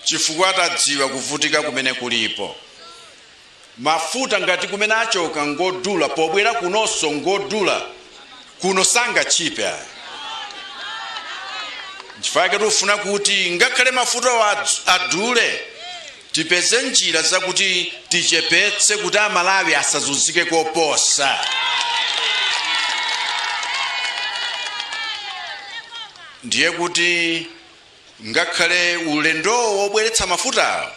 Chifukwa tadziwa kuvutika kumene kulipo. Mafuta ngati kumene achoka ngodula, pobwera kunonso ngodula, kuno sangatchipe aya. Nchifukwa tikufuna kuti ngakhale mafuta adule, tipeze njira zakuti tichepetse kuti Amalawi asazunzike koposa. Ndiye kuti ngakhale ulendowo wobweretsa mafutawo,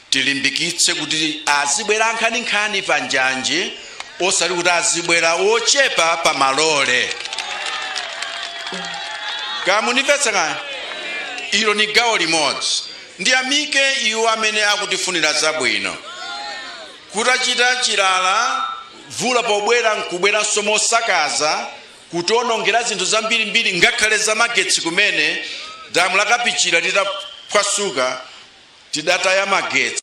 tilimbikitse kuti azibwera nkhaninkhani pa njanji, osati kuti azibwera ochepa pa malole. Kamunimvetsa kaya? Ilo ni gawo limodzi. Ndiyamike iwo amene akutifunira zabwino. Kutachita chilala, mvula pobwera nkubweranso mosakaza, kutionongera zinthu zambirimbiri, ngakhale zamagetsi kumene damu la Kapichira litaphwasuka tidataya magetsi.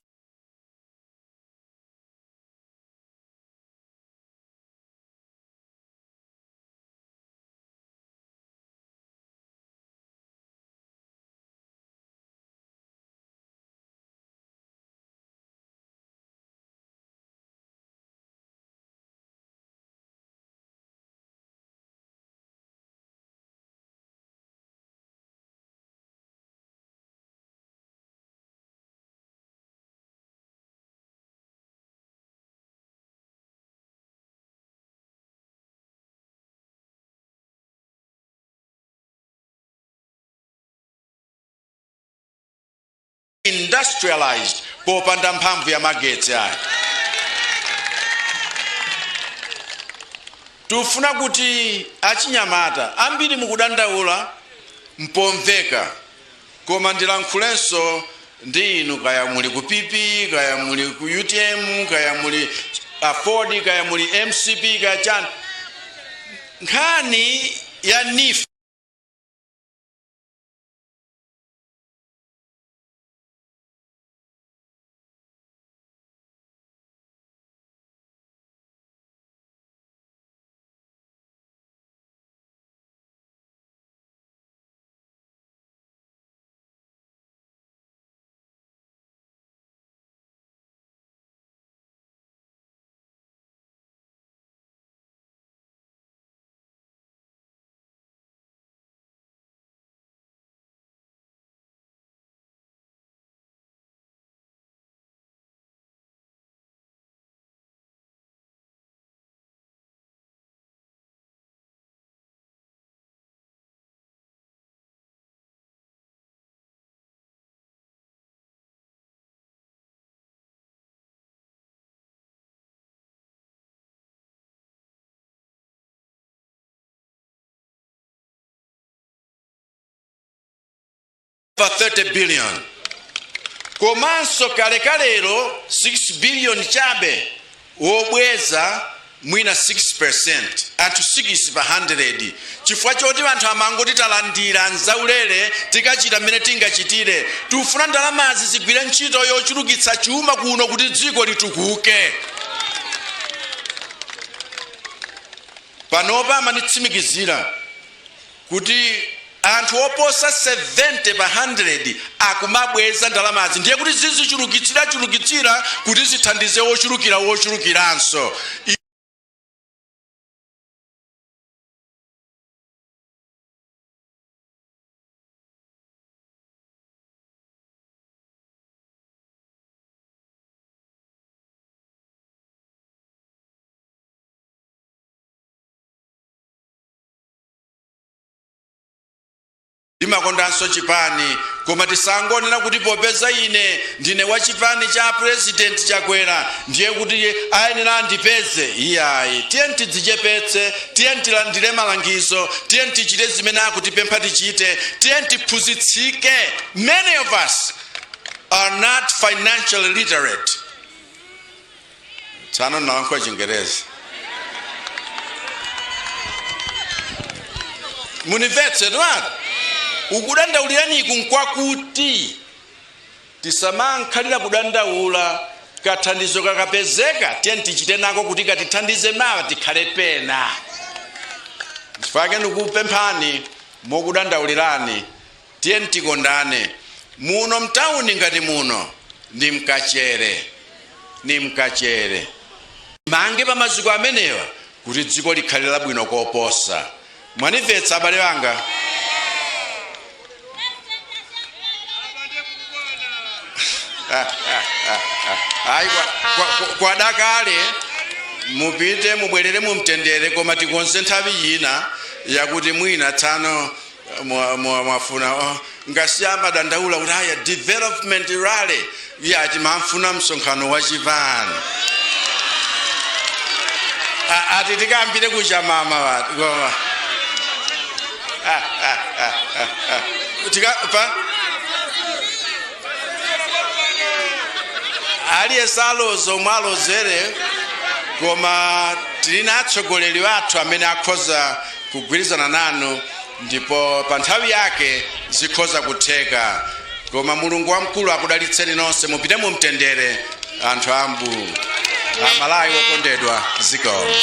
Industrialized popanda mphamvu ya magetsi ayi. Tufuna kuti achinyamata ambiri mukudandaula, mpomveka, koma ndilankhulenso ndi inu, kaya muli ku PP, kaya muli ku UTM, kaya muli AFORD, kaya muli MCP, kaya chani, nkhani ya NEEF pa 30 billion, komanso kalekalero 6 billion chabe, wobweza mwina 6%, anthu 6 pa 100, chifukwa choti anthu amangoti talandira nzaulere, tikachita mmene tingachitire. Tikufuna ndalamazi zigwire ntchito yochulukitsa chuma kuno kuti dziko litukuke. Panopa amanditsimikizira kuti anthu oposa 70 pa 100 akumabweza ndalamazi, ndiye kuti zizichulukitsira chulukitsira kuti zithandize wochulukira wochulukiranso. Ndimakondanso chipani, koma tisangonena kuti popeza ine ndine wa chipani cha President Chakwera ndiye kuti ayenera andipeze. Iyayi, tiye tidzichepetse, tiye tilandire malangizo, tiye tichite zimene akutipempha tichite, tiye tiphunzitsike. Many of us are not financially literate. Tsano nalankhula Chingerezi, munimvetse twati ukudandauliraniku nkwakuti tisamankhalira kudandaula. Kathandizo kakapezeka, tiye tichite nako kuti katithandize mawa tikhale pena. Chifukwa ndikupemphani mokudandaulirani, tiye tikondane. Muno mtawuni ngati muno ni mkachere, ni mkachere. Mange pa maziko amenewa kuti dziko likhale labwino koposa. Mwanimvetsa, abale anga? Ayi, kwadakale mupite, mubwerere mumtendere, koma tikonze nthawi ina yakuti mwina tsano mwafuna, oh, ngasiya madandaula kuti aya development rally yati mamfuna msonkhano wa chipani. Ati tikambire kuchamama wati koma tika pa aliyense aloza omwe alozere, koma tili na atsogoleri athu amene akhoza kugwirizana nanu, ndipo pa nthawi yake zikhoza kutheka. Koma Mulungu wamkulu akudalitseni nonse, mupite mumtendere, anthu ambu Amalawi okondedwa. Zikomo.